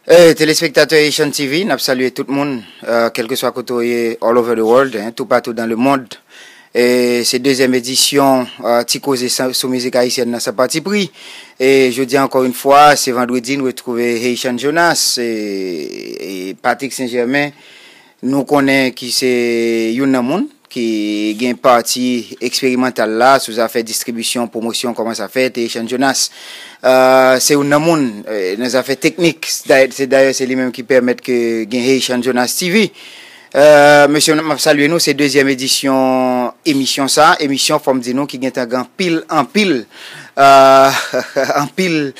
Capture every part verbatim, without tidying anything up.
Eh, telespektatè Haitian T V, n ap salye tout moun, eh, kèlkeswa kote w ye, all over the world, hein, toupatou dans le monde. Eh, se dezyèm edisyon, eh, Ti Koze sa- sou mizik ayisyèn nan san pati pri. E jodi a, ankò yon fwa, se vandredi, n retwouve Haitian Jonas, e, e Patrick Saint Germain, nou konnen ki se youn nan moun ki gen pati eksperimantal la sou zafè distribisyon, pwomosyon, kòman sa fèt, e Haitian Jonas, eh, se youn nan moun, eh, nan zafè teknik, se dayè se li menm ki pèmèt ke gen Haitian Jonas T V. Eh, mesye, m ap salye nou, se dezyèm edisyon emisyon sa, emisyon, fò m di nou, ki gentan gen anpil, anpil, eh, anpil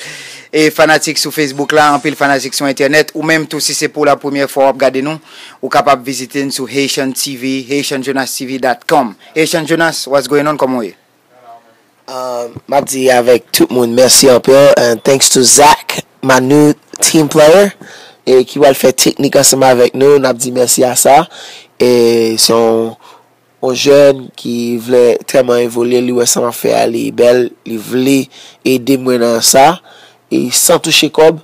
e fanatik sou Facebook la, anpil fanatik sou entènèt, ou menm tou, si se pou la premyè fwa w ap gade nou, ou kapab vizite n sou Haitian T V, Haitian Jonas T V dot com. Haitian Jonas, what's going on, kòman w ye? Um, m ap di avèk tout moun mèsi anpil, and thanks to Zach, my new team player, e ki pral fè teknik ansanm avèk nou, n ap di mèsi a sa. E se yon, yon jèn ki vle tèlman evolye, li wè sa m ap fè a, li bèl, li vle ede mwen nan sa, e san touche kòb,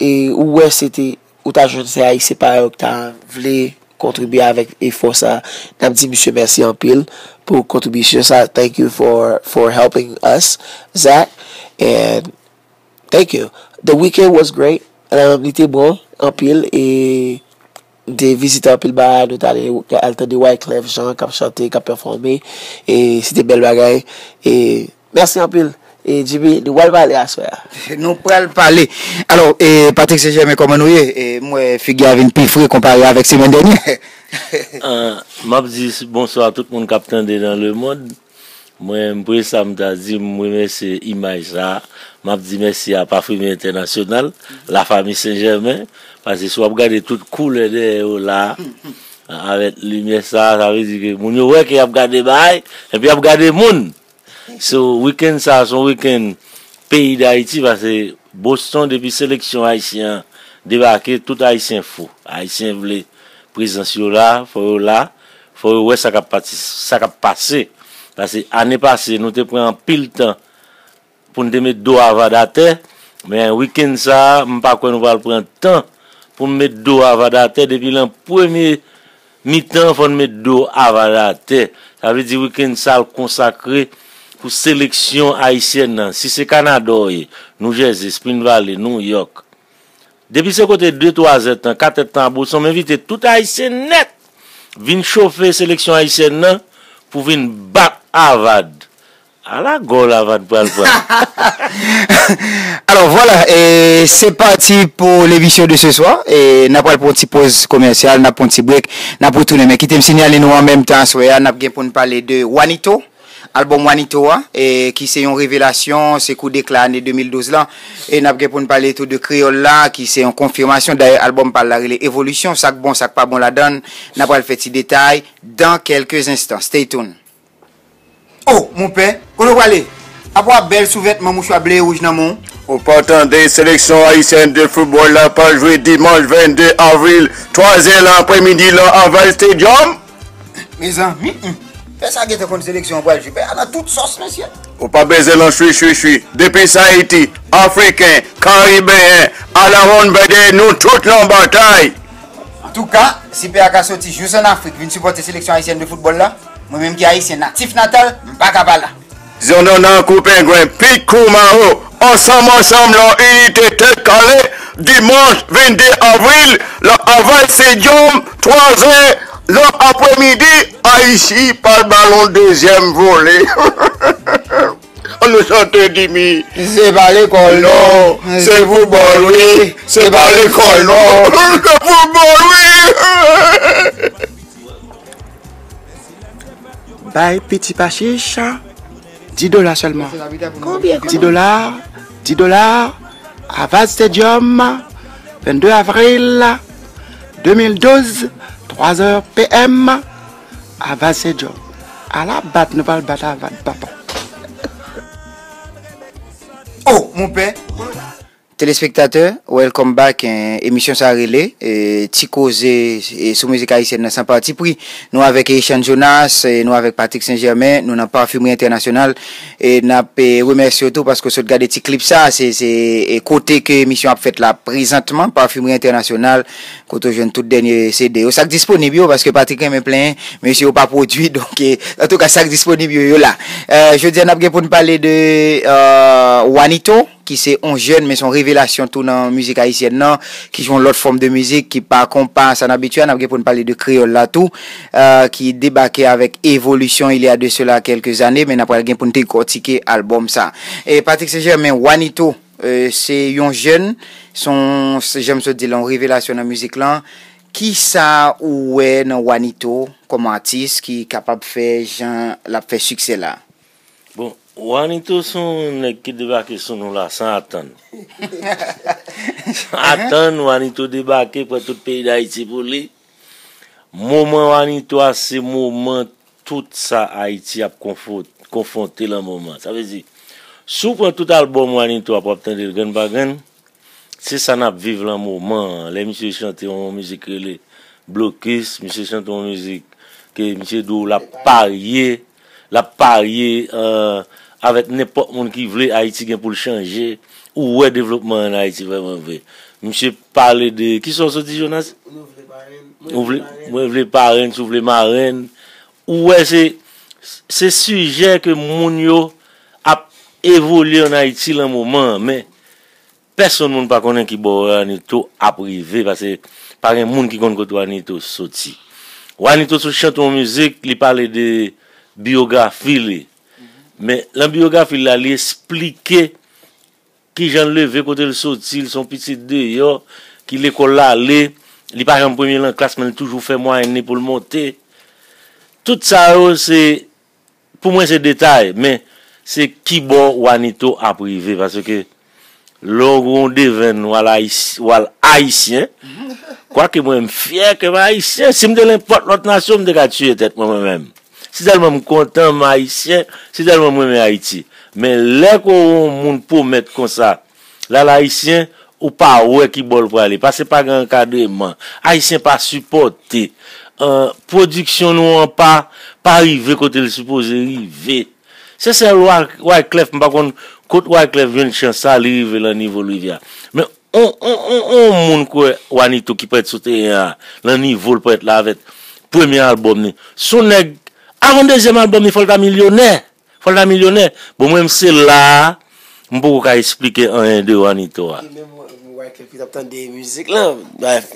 e ou wè se te, ou ta jwenn se Ayisyen parèy ou ki ta vle kontribye avèk efò sa. N ap di misye mèsi anpil pou kontribisyon sa. Thank you for, for helping us, Zach. And thank you. The weekend was great. Um, li te bon anpil. E m te vizite anpil bagay. Nou t ale al tande Wyclef Jean k ap chante, k ap pèfòme. E se te bèl bagay. E mèsi anpil. E Jimmy, nou pral pale aswè a. Nou pral pale. Alò, e Patrick Saint Germain, kòman nou ye? E m wè figi a vin pi fre konpare avèk semèn dènye. Ah, m ap di bonswa tout moun k ap tande nan lemond. Mwen, m premye sa m ta di, m remèsye imaj sa. M ap di mèsi a Parfimè Entènasyonal, Lafanmi Sen Jèmen, paske si w ap gade tout koulè dèyè yo la, avèk limyè sa, sa vle di ke moun yo wè ke y ap gade bagay, epi y ap gade moun. So, weekend sa, se yon weekend peyi Dayiti, paske Boston, depi seleksyon ayisyen an debake, tout Ayisyen fou. Ayisyen vle prezans yo la, fò yo la, fò yo wè sa k ap pati, sa k ap pase. Paske ane pase, nou te pran anpil tan pou n te met do Avad atè, men wikenn sa a, m pa kwè nou pral pran tan pou n met do Avad atè. Depi nan premye mitan, fò n met do Avad atè. Sa vle di wikenn sa a l konsakre pou seleksyon ayisyèn nan. Si se Kanada w ye, New Jersey, Spring Valley, New York, depi se kote de, twa zè tan, kat è tan a Boston, m envite tout Ayisyen nèt vin chofe seleksyon ayisyèn nan pou vin bat Avad. Ala gòl Avad pral pran. Alors voilà, e se pati pou lemisyon de se swa. E n ap pral pran yon ti poz komèsyal, n ap pran yon ti brek, n ap retounen. Men kite m sinyale nou an menm tan aswè a, n ap gen pou n pale de Wanito. Albòm Wanito a, e, ki se yon revelasyon, se kou dekla ane de mil douz lan. E n ap gen pou n pale tou de Kreyòl la, ki se yon konfimasyon. Dayè, albòm pa l la rele Evolisyon. Sa k bon, sa k pa bon ladan l, n ap pral fè ti detay dans quelques instants. Stay tuned. Oh, mon pè, kote w prale? Apa w ap bèl sou vètman mouchwa ble e wouj nan men w? Ou pa tande seleksyon ayisyèn de foutbòl la pral jwe dimanch vennde avril, twa zè nan aprèmidi lan Aval Stadium? Mezanmi, hmm. Pè sa gentan konn seleksyon an pral jwe. Pè a nan tout sòs, mesye. Ou pa bezwen lan chwichwichwi. Depi s Ayiti, Afriken, Karibeyen, a la wonn bèdè, nou tout lan batay. Antouka, si pè a ka soti jous ann Afrik vin sipòte seleksyon ayisyèn de foutbòl la, mwen menm ki ayisyen natif natal, m pa ka pa la. Zonnonnan, kou pengwen, pik kou mawo, ansanm ansanm lan inite tèt kale, dimanch vennde avril, lan Aval Stadium, twa zè, lan aprèmidi, Ayiti pral ba l yon dezyèm vole. Ann nou chante Dimi. Se pa lekòl non, se foutbòl wi. Se pa lekòl non, se foutbòl wi. Bay piti pa chich dis dola sèlman. Dis dola, dis dola, Aval Stadium, vennde avril de mil douz, twa zè P M, Aval Stadium. Ala bat nou pral bat Aval, papa. Oh, mon pè. Telespektatè, welcome back. Eh, emisyon sa rele eh, Ti Koze eh, sou mizik ayisyèn nan san pati pri. Nou avèk Echann Jonas, eh, nou avèk Patrick Saint Germain, nou nan Parfumerie International. E n ap eh, remèsye w tou paske w sot gade ti klip sa. Se se eh, kote ke emisyon ap fèt la prezantman, Parfumerie International, kote w jwenn tout dènye C D yo. Sa k disponib yo, paske Patrick renmen plenyen, mesye yo pa pwodui, donk eh, antouka sa k disponib yo, yo la. Eh, jodi a n ap gen pou n pale de eh, Wanito, ki se yon jèn, men se yon revelasyon tou nan mizik ayisyèn nan, ki jwe yon lòt fòm de mizik, ki pa konpa sa n abitye a. N ap gen pou n pale de kreyòl la tou, eh, ki debake avèk Evolisyon il y a de cela quelques années, men n ap pral gen pou n dekòtike albòm sa. E Patrick Saint Germain, Wanito, eh, se yon jèn, se yon, se jan m sot di l, yon revelasyon nan mizik lan. Kisa ou wè nan Wanito kòm atis ki kapab fè jan l ap fè siksè la? Bon, Wanito se yon nèg ki debake sou nou la san atann. San atann, Wanito debake, pran tout peyi Dayiti pou li. Moman Wanito a, se moman tout sa Ayiti ap konfwonte, konfwonte lan moman. Sa vle di, si w pran tout albòm Wanito ap, w ap tande l grenn pa grenn, se sa n ap viv lan moman an. Lè misye chante yon mizik rele Blokis, misye chante yon mizik ke misye di w l ap parye, l ap parye eh, avèk nenpòt moun ki vle Ayiti gen pou l chanje. Ou wè devlopman an Ayiti vrèman vre. Misye pale de, kisa w sot di, Jonas? Ou vle, mwen vle parenn, si w vle marenn. Ou wè se, se sijè ke moun yo ap evolye an Ayiti lan moman an, men pèsonn moun pa konnen ki bò Wanito ap rive, paske pa gen moun ki konn kote Wanito soti. Wanito sot chante yon mizik, li pale de biyografi li. Men lan biyografi l la, li esplike kijan l leve, kote l soti, l se yon pitit deyò, ki lekòl l ale, li pa janm premye lan klas, men l toujou fè mwayèn li pou l monte. Tout sa yo, se, pou mwen, se detay, men se kibò Wanito ap rive, paske lè w gon devenn, w al ayis-, w al ayisyen, kwake mwen, m fyè ke m ayisyen, si m te nenpòt lòt nasyon, m te ka tiye tèt mwen, mwen menm. Si tèlman m kontan m ayisyen, si tèlman m renmen Ayiti. Men lè ke w wè yon moun pwomèt konsa, l al ayisyen, ou pa wè ki bò l prale. Paske pa gen ankadreman. Ayisyen pa sipòte. Eh, pwodiksyon nou an pa, pa rive kote l sipoze rive. Se sèl Wa-, Wyclef, m pa konn kot Wyclef jwenn chans sa, li rive lan nivo l rive a. Men on, on, on, on moun kwè Wanito ki prèt sou teren an, lan nivo l prèt la avèk premye albòm li. Se yon nèg, avan dezyèm albòm li, fò l ta milyonè. Fò l ta milyonè. Bon, mwen menm se la a, m poko ka esplike anyen de Wanito a. E menm Wyclef ki t ap tande mizik lan,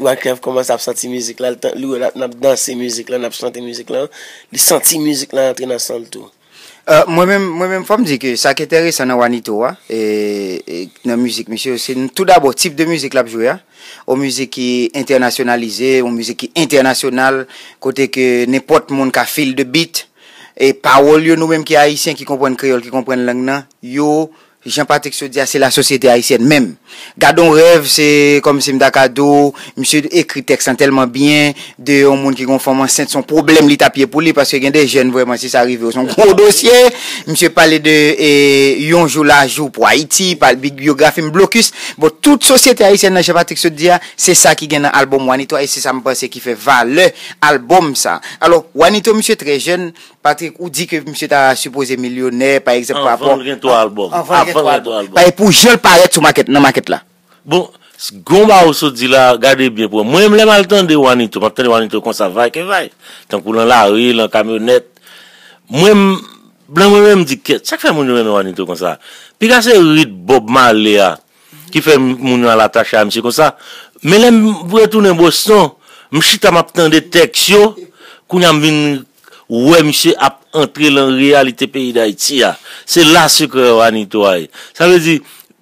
Wyclef kòmanse ap santi mizik la, li wè n ap danse mizik lan, n ap chante mizik lan, li santi mizik lan antre nan san l tou. Eh, mwen menm, mwen menm, fò m di ke sa ki enteresan nan Wanito a, e, e, nan mizik misye, se toudabò tip de mizik l ap jwe a. Yon mizik ki entènasyonalize, yon mizik ki entènasyonal, kote ke nenpòt moun ka feel the beat. E pawòl yo, nou menm ki ayisyen, ki konprann kreyòl, ki konprann lang nan, yo, jan Patrick sot di a, se lasosyete ayisyèn menm. Gad on rèv, se kòmsi m ta ka di w, misye ekri tèks lan tèlman byen, de yon moun ki gon fanm ansent, se yon pwoblèm li t ap ye pou li, paske gen de jèn vrèman, si sa rive yo, se yon gwo dosye. Misye pale de eh, yon jou lajou pou Ayiti, pale byografi m, blokis. Bon, tout sosyete ayisyèn nan, jan Patrick sot di a, se sa ki gen nan albòm Wanito a, e se sa m panse ki fè valè albòm sa. Alò, Wanito, misye trè jèn, Patrick, ou di ke misye ta sipoze milyonè, pa egzanp, pa rapò. Anvan l gen twa albòm. Anvan l gen twa albòm. Pa e pou jan l parèt sou makèt, nan makèt la. Bon, s-, gon ba ou sot di la, gade byen pou mwen. Mwen menm, lè m al tande Wanito, m ap tande Wanito konsa, vay ke vay. Tankou lan lari, lan kamyonèt. Mwen menm, blan mwen menm, m di, kèt, sa k fè moun yo renmen Wanito konsa? Piga se rit Bob Marley a ki fè moun yo al atache a misye konsa. Men lè m retounen Boston, m chita m ap tande tèks yo, kounye a m vin wè misye ap antre lan reyalite peyi Dayiti a. Se la sekrè Wanito a ye. Sa vle di,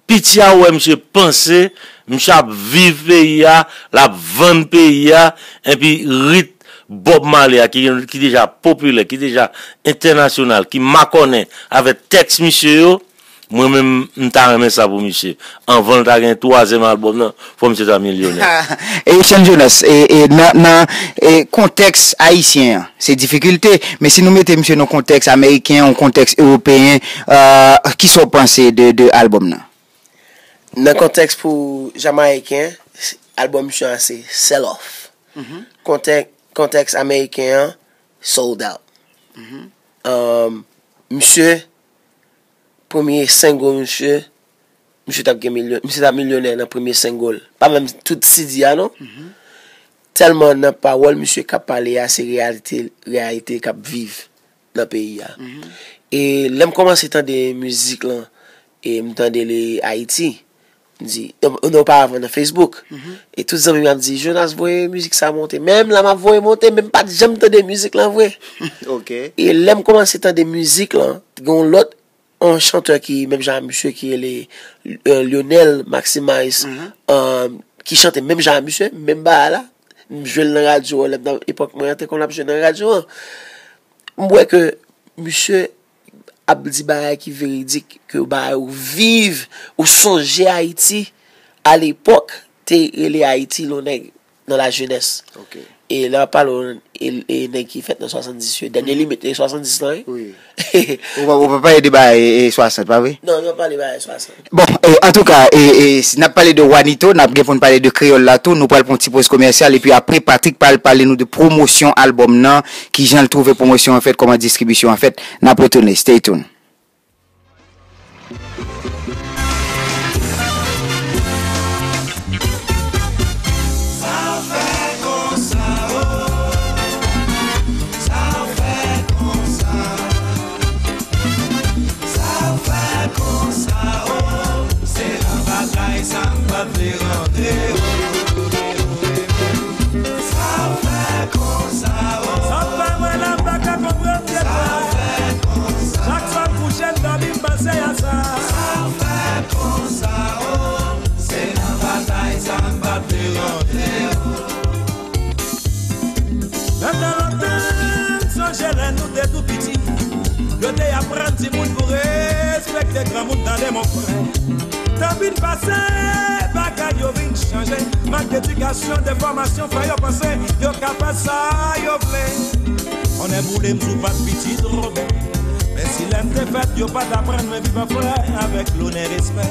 piti a wè misye panse, misye ap viv peyi a, l ap vann peyi a, epi rit Bob Marley a ki, ki deja popilè, ki deja entènasyonal, ki makònen avèk tèks misye yo, mwen menm, m ta renmen sa pou misye. Anvan l ta gen twazyèm albòm nan, fò misye ta milyonè. E Echann Jonas, e, e, nan, nan e, kontèks ayisyen an, se difikilte, men si nou mete misye nan kontèks ameriken, yon kontèks ewopeyen, eh, kisa w panse de, de albòm nan? Nan kontèks pou Jamayiken, albòm misye a se Sell Off. Kontèks, kontèks Ameriken an, Sold Out. Um, misye, premye single misye, misye t ap gen milyon, misye t ap milyonè nan premye single. Pa menm tout C D a non. Tèlman nan pawòl misye k ap pale a, se reyalite, reyalite k ap viv nan peyi a. E lè m kòmanse tande mizik lan, e m tande li Ayiti, m di, non, non, oparavan nan Facebook. E tout zanmi m ap di, Jonas, voye mizik sa monte. Menm la m ap voye monte, men m pa t janm tande mizik lan vre. Ok. E lè m kòmanse tande mizik lan, gen yon lòt, yon chantè ki menm jan a misye ki rele, euh, Lionel Maximize, euh, ki chante menm jan a misye, menm bagay la. M jwe l nan radyo an, lè m nan epòk mwen an, te konn ap jwe nan radyo an. M wè ke misye ap di bagay ki veridik, ke bagay ou viv, ou sonje Ayiti, alepòk, te rele Ayiti lon nèg nan la jenès. Ok. E lè w ap pale w, e, e nèg ki fèt nan swasanndis yo, dènye limit e swasanndis lan, wi. Wi. Ou pa, ou pa pale de bagay e, e swasant, pa vre? Non, nou pale bagay swasant. Bon, e, antouka, e, e, si n ap pale de Wanito, n ap gen pou n pale de kreyòl la tou. Nou pral pran yon ti poz komèsyal, epi apre, Patrick pral pale nou de pwomosyon albòm nan, kijan l twouve pwomosyon an fèt, kòman distribisyon an fèt. N ap retounen, stay tuned. Sa fè mwen la m pa ka konprann tèt mwen. Chak swa m kouche m dòmi m panse a sa. Sa fè konsa o, se nan batay sa m p ap te rantre o. Nan tan lontan, m sonje lè nou te tou piti. Yo te aprann timoun pou respekte granmoun, tande mon frè. Tan vin pase, bagay yo vin chanje. Mank edikasyon, defòmasyon fè yo panse yo ka fè sa yo vle. Onè boule m sou pat pitit Wobè. Men si lè m te fèt, yo pa t aprann mwen viv an frè avèk lonè, respè.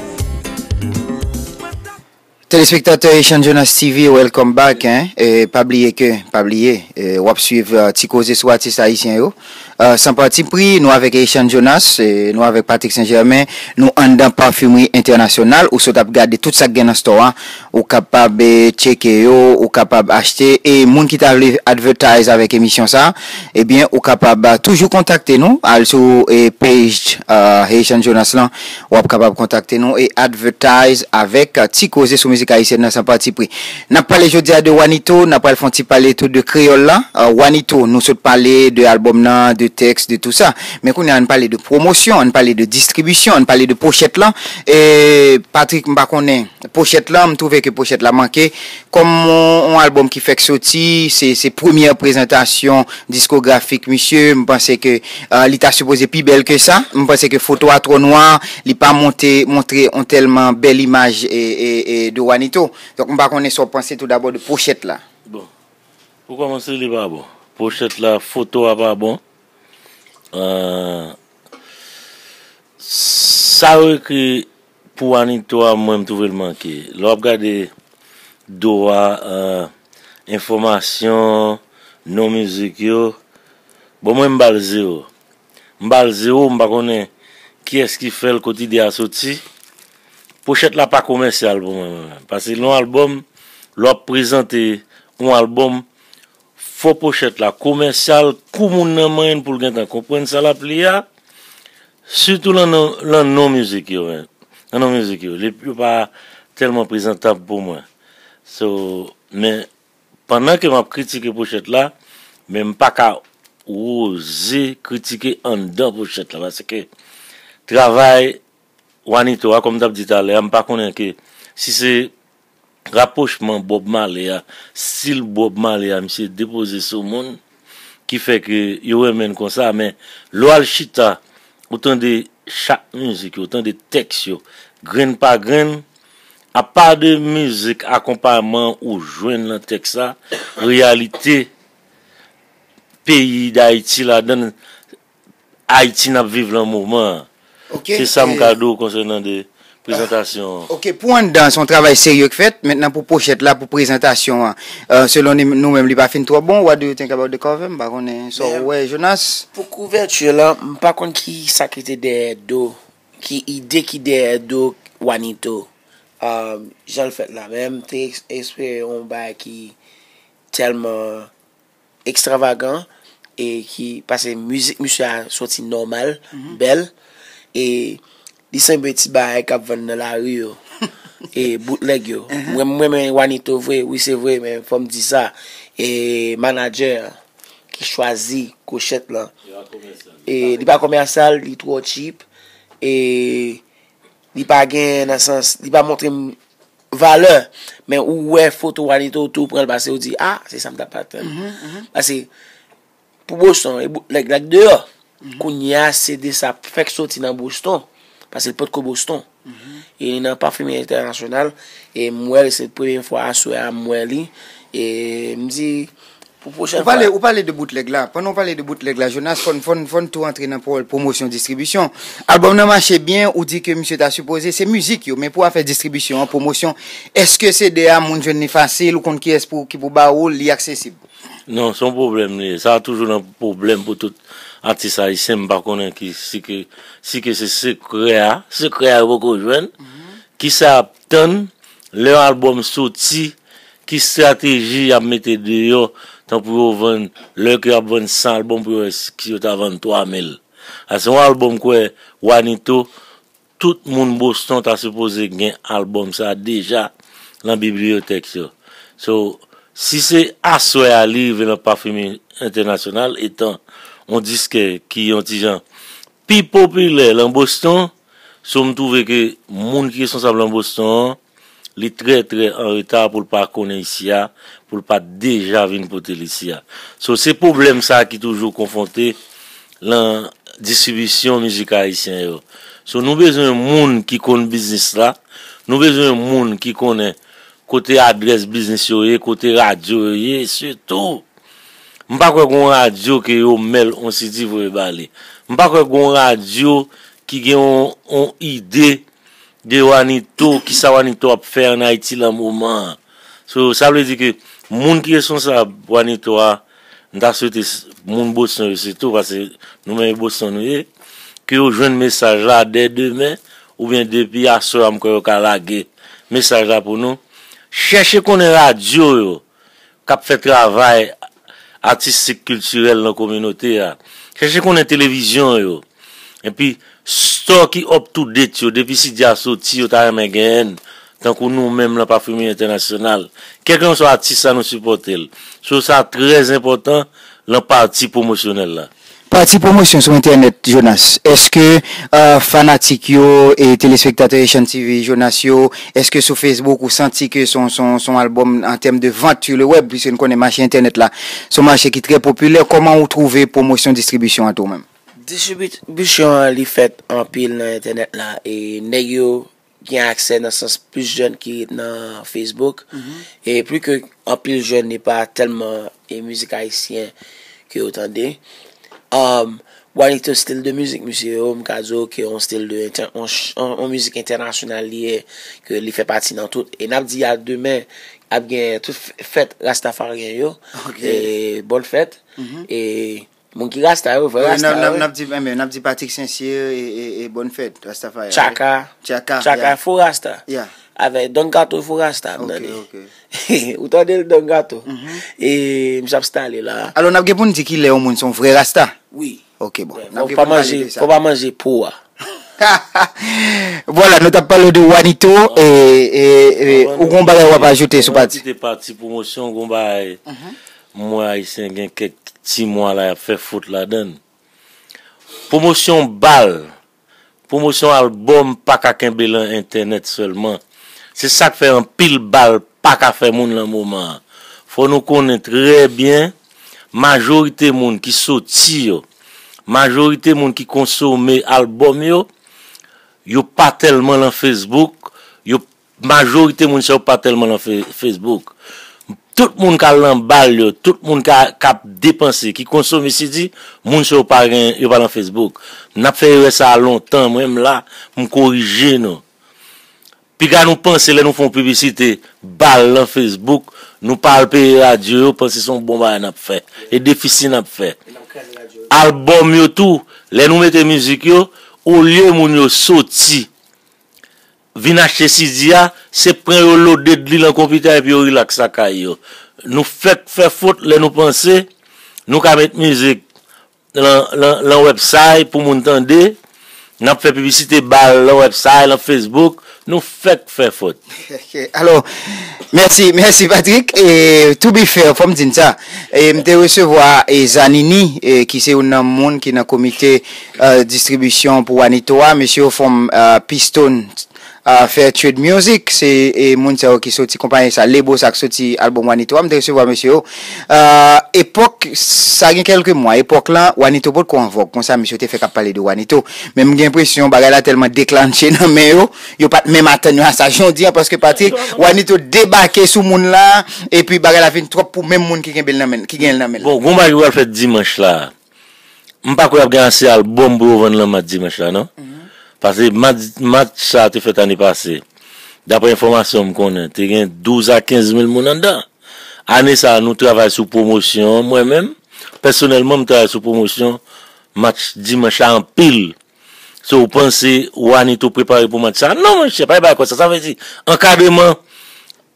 Telespektatè Haitian Jonas T V, welcome back, hein. E pa bliye ke, pa bliye, e, w ap swiv, e, ti koze sou atis ayisyen yo. E, San Pati Pri, nou avèk Haitian Jonas, e, nou avèk Patrick Saint Germain, nou anndan Parfumerie Internationale, ou sot ap gade tout sa k gen nan store a, ou kapab, e, tcheke yo, ou kapab achte, e moun ki ta vle advertise avèk emisyon sa, ebyen, ou kapab, e, toujou kontakte nou, al sou, e, page, e, Haitian Jonas lan, w ap kapab kontakte nou e advertise avèk, e, ti koze sou mizik ayisyèn nan San Pati Pri. N ap pale jodi a de Wanito, n ap pral fè yon ti pale tou de kreyòl la. E, Wanito, nou sot pale de albòm nan, de tèks, de tou sa. Men kounye a, ann pale de pwomosyon, ann pale de distribisyon, ann pale de pochèt lan. E, Patrick, m pa konnen, pochèt lan, m twouve ke pochèt la manke. Kòm yon, yon albòm ki fèk soti, se, se premyè prezantasyon diskografik misye, m panse ke, e, li ta sipoze pi bèl ke sa. M panse ke foto a twò nwa, li pa monte, montre yon tèlman bèl imaj e, e, e de Wanito. Donk, m pa konnen sa w panse tou dabò de pochèt la. Bon, pou kòmanse, li pa bon. Pochèt la, foto a pa bon. E, sa yo ekri pou Wanito a, mwen, m twouve l manke. Lè w ap gade do a, e, enfòmasyon, non mizik yo, bon, mwen, m ba l zewo. M ba l zewo, m pa konnen kiyès ki fè l, kot ide a soti. Pochèt la pa komèsyal pou mwen, mwen menm. Paske lè yon albòm, lè w ap prezante yon albòm, fò pochèt la komèsyal, kou moun nan manyen l pou l gentan konprann sa l ap li a. Sitou lan non, lan non mizik yo, men. Lan non mizik yo. Li, yo pa tèlman prezantab pou mwen. So, men, pandan ke m ap kritike pochèt la, men m pa ka oze kritike anndan pochèt la, paske travay Wanito a, kòm m t ap di talè a, m pa konnen ke si se rapwochman Bob Marley a, stil Bob Marley a, misye depoze sou moun, ki fè ke yo renmen l konsa, men lè w al chita, ou tande chak mizik yo, ou tande tèks yo, grenn pa grenn, apa de mizik akonpayman ou jwenn nan tèks la, reyalite peyi Dayiti ladan l, Ayiti n ap viv lan moman an. Ok, Se sa m e, ka di w konsènan de prezantasyon an. Ok, pou anndan, se yon travay serye k fèt. Mentnan, pou pochèt la, pou prezantasyon an, euh, selon ni- nou menm, li pa fin twò bon. What do you think about the cover? M pa konnen sa w wè, Jonas. Pou kouvèti la, m pa konn ki sa ki te dèyè do, ki ide ki dèyè do Wanito. Um, jan l fèt la, men m te eks- espere yon bagay ki tèlman ekstravagan e ki, paske mizik misye a soti nòmal, bèl, e li sanble ti bagay k ap vann nan lari yo, e boutlèg yo. Mwen, mwen renmen Wanito vre, wi, se vre, men fò m di sa, e manadjè an ki chwazi kochèt lan, e li pa komèsyal, li twò cheap, e li pa gen, nan sans, li pa montre m valè, men ou wè foto Wanito, ou tou pran l pase, ou di, ah, se sa m t ap atann. Paske pou Boston, e bout nèg la k deyò. Kounye a, se de sa fèk soti nan Boston, paske l potko Boston. E li nan pafimi entènasyonal, e m wè l, se premye fwa aswè a m wè li, e m di, pou pwochèn fwa. Ou pale, ou pale de boutlèg la. Pandan w pale de boutlèg la, Jonas, fò n, fò n, fò n tou antre nan pwòl pwomosyon, distribisyon. Albòm nan mache byen, ou di ke misye ta sipoze, se mizik yo, men pou afè distribisyon an, pwomosyon, èske se de a moun jwenn li fasil, ou konn kiyès pou, ki pou ba ou, li aksesib? Non, se yon pwoblèm li ye. Sa toujou nan pwoblèm pou tout atis ayisyen, m pa konnen ki, si ke, si ke se sekrè a, sekrè a yo poko jwenn. Kisa y ap tann lè yon albòm soti, ki estrateji y ap mete deyò, tanpri yo vann, lè ke y ap vann san albòm pou yo wè si yo ta vann twa mil. A se yon albòm kwè Wanito, tout moun Boston ta sipoze gen albòm sa deja nan bibliyotèk yo. So, si se aswè a li rive nan pafimi entènasyonal, etan yon diskè ki yon ti jan pi popilè lan Boston, so m twouve ke moun ki responsab lan Boston an, li trè, trè an reta pou l pa konnen isi a, pou l pa deja vin pote l isi a. So, se pwoblèm sa ki toujou konfwonte lan distribisyon mizik ayisyen yo. So, nou bezwen moun ki konn biznis la, nou bezwen moun ki konnen kote adrès biznis yo ye, kote radyo yo ye, sitou. M pa kwè gon radyo ke yo mèl on C D voye ba li. M pa kwè gon radyo ki gen on, on ide de Wanito, kisa Wanito ap fè an Ayiti lan moman an. So, sa vle di ke moun ki responsab Wanito a, m ta swete s- moun Boston yo sitou, paske nou menm e Boston nou ye, ke yo jwenn mesaj la dè demen, oubyen depi aswè a m kwè yo ka lage mesaj la pou nou. Chèche konnen radyo yo, k ap fè travay atistik kiltirèl nan kominote a. Chèche konnen televizyon yo. Epi, store ki up to date yo, depi C D a soti, yo ta renmen genyen, tankou nou menm lan Pafimi Entènasyonal. Kèlkanswa atis la, nou sipòte l. So, sa trè enpòtan lan pati pwomosyonèl la. Pati pwomosyon sou entènèt, Jonas. Èske, euh, fanatik yo e telespektatè Echann T V, Jonas yo, èske sou Facebook ou santi ke se yon, se yon, se yon albòm an tèm de vant sur le web, piske n konnen mache entènèt la, se yon mache ki trè popilè. Kòman ou twouve pwomosyon, distribisyon an tou menm? Distribisyon an, li fèt anpil nan entènèt la, e nèg yo gen aksè nan sans plis jèn ki ret nan Facebook. E pli ke anpil jèn li pa tèlman e mizik ayisyen ke yo tande. Um, Wanito stil de mizik misye yo, m ka di w ke yon stil de entè- yon ch- yon- yon mizik entènasyonal li ye, ke li fè pati nan tout. E n ap di a demen, ap gen tout f- fèt Rastafaryen yo. E bòn fèt. E moun ki rasta yo, vrè rasta yo. N ap di, enben, n ap di Patrick St-Cyr e, e, e bòn fèt Rastafari. Tchaka. Tchaka, Tchaka, fo rasta. Avèk Don Gato, fo rasta, m tande. Ou tande l, Don Gato? E misye ap stale la. Alò, n ap gen pou n di ki lè yon moun se yon vrè rasta. Wi. Ok, bon. N ap gen pou n pale de sa. Fò pa manje po a. Vwala, nou t ap pale de Wanito, e, e, e, ou gon bagay w ap ajoute sou pati? Kite pati pwomosyon, gon bagay. M wè Ayisyen gen kèk ti mwa la, y ap fè fot ladan l. Pwomosyon bal, pwomosyon albòm pa ka kenbe lan entènèt sèlman. Se sa k fè anpil bal pa ka fè moun lan moman an. Fò nou konnen trè byen, majorite moun ki soti yo, majorite moun ki konsome albòm yo, yo pa tèlman lan Facebook, yo, majorite moun sa yo pa tèlman lan Fe- Facebook. Tout moun k al lan bal yo, tout moun ka, k ap depanse, ki konsome C D, moun sa yo pa gen, yo pa lan Facebook. N ap fè erè sa a lontan, mwen menm la, m korije nou. Piga nou panse lè nou fè yon piblisite bal nan Facebook, nou pa al peye radyo yo, panse se yon bon bagay n ap fè. E defisi n ap fè. Albòm yo tou, lè nou mete mizik yo, olye moun yo soti, vin achte C D a, se pran yo lode li nan konpitè epi yo rilaks lakay yo. Nou fèk fè fot lè nou panse nou ka met mizik lan, lan, lan website pou moun tande. N ap fè piblisite bal lan website, lan Facebook. Nou fèk fè fot. Ok, alò, mèsi, mèsi Patrick. E, to be fair, fò m di n sa. E, m te resevwa e, Zanini, e, ki se youn nan moun ki nan komite e, distribisyon pou Wanito a. Mesye yo fòm e, Piston e, Fair Trade Music. Se e, moun sa yo ki soti konpayi sa, lebo sa k soti albòm Wanito a. M te resevwa mesye yo. E, epòk, sa gen kèlke mwa, epòk lan, Wanito potko an vòg. Konsa, mesye yo te fèk ap pale de Wanito. Men m gen enpresyon, bagay la tèlman deklanche nan men yo, yo pa t menm atann yo a sa jodi an, paske Patrick, Wanito debake sou moun la, epi bagay la vin twòp pou menm moun ki kenbe l nan men, ki gen l nan men l. Bon, gon bagay ki pral fèt dimanch la. M pa kwè y ap gen ase albòm pou yo vann lan match dimanch la, non. Paske match, match sa a te fèt ane pase. Daprè enfòmasyon m konnen, te gen douz a kenz mil moun anndan. Ane sa a, nou travay sou pwomosyon an. Mwen menm, pèsonèlman, m travay sou pwomosyon match dimanch la anpil. So, ou panse Wanito prepare pou match sa? Non, monchè, pa gen bagay konsa. Sa vle di, ankadreman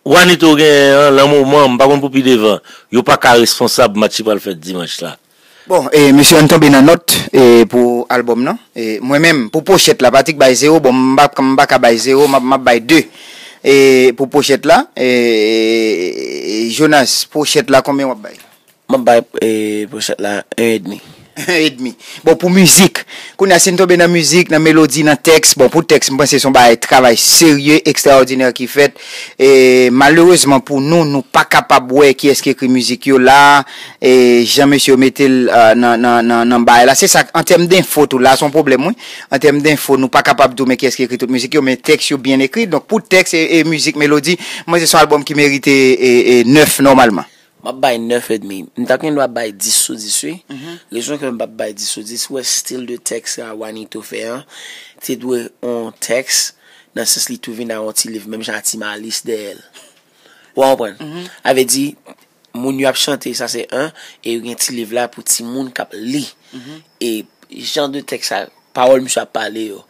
Wanito genyen an, lan moman, m pa konn pou pi devan, yo pa ka responsab match ki pral fèt dimanch la. Bon, e, mesye, ann tonbe nan nòt e, pou albòm nan. E, mwen menm, pou pochèt la, Patrick bay zewo, bon, m pa, m pa ka bay zewo, m ap, m ap bay de. E, pou pochèt la, e, Jonas, pochèt la, konbyen w ap bay? M ap bay e, pochèt la en edmi. En edmi. Bon, pou mizik, kounye a, si n tonbe nan mizik, nan melodi, nan tèks, bon, pou tèks, m panse se yon bagay, travay serye, ekstraòdinè ki fèt. E, malerezman pou nou, nou pa kapab wè kiyès ki ekri mizik yo la, e, jan mesye yo mete l e, nan, nan, nan, nan bagay la. Se sa, an tèm denfo tou, la, se yon pwoblèm, wi. An tèm denfo, nou pa kapab di w men kiyès ki ekri tout mizik yo, men tèks yo byen ekri. Donk, pou tèks e, e mizik, melodi, m panse se yon albòm ki merite e, e, nèf nòmalman. M ap bay nèf edmi. M ta gen dwa bay dis sou dis, wi. Rezon ke m p ap bay dis sou dis, ou wè stil de tèks a Wanito fè an, te dwe yon tèks, nan sans li tou vin a yon ti liv, menm jan a Ti Malis dèyè l. Ou konprann? Sa vle di, moun yo ap chante, sa se en, e yo gen ti liv la pou timoun k ap li. E jan de tèks sa, pawòl misye ap pale yo,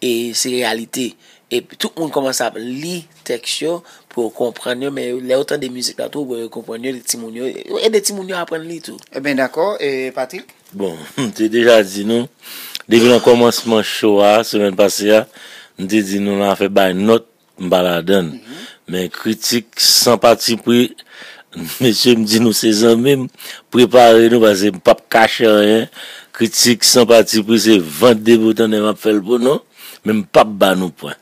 e se reyalite. E tout moun kòmanse ap li tèks yo pou yo konprann yo, men lè yo tande mizik la tou, bon, yo konprann yo, timoun yo, yo ede timoun yo aprann li tou. Ebyen dakò, e Patrick? Bon, m te deja di nou, depi nan kòmansman show a, semèn pase a, m te di nou nan afè bay nòt, m pa ladann. Men kritik san patipri, mesye m di nou se zanmi m, prepare nou paske m p ap kache anyen. Kritik san patipri se vant depi w tande m ap fè l pou nou, men m p ap ba nou pwen.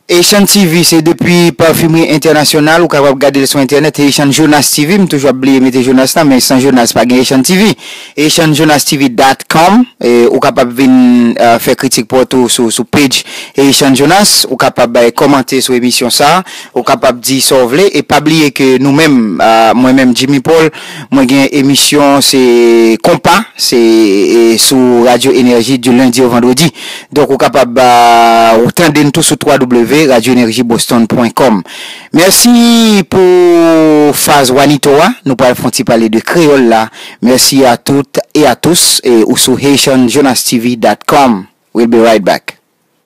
Haitian T V se depi Parfumerie Internationale, ou kapab gade l sou entènèt, Haitian Jonas T V, m toujou ap bliye mete Jonas la, men san Jonas pa gen Haitian T V. Haitian Jonas T V dot com, e, ou kapab vin e, fè kritik pa w tou sou, sou page Haitian Jonas, ou kapab e, kòmante sou emisyon sa, ou kapab di sa w vle, e pa bliye ke nou menm, e, mwen menm Jimmy Paul, mwen gen emisyon se Konpa, se e, sou Radyo Enèji di lendi o vandredi. Donk ou kapab e, ou tande n tou sou w w w radyo enerji boston pwen kòm. Mèsi pou faz Wanito a, nou pral fè yon ti pale de kreyòl la. Merci à toutes et à tous, e ou sou Haitian Jonas T V dot com. We'll be right back.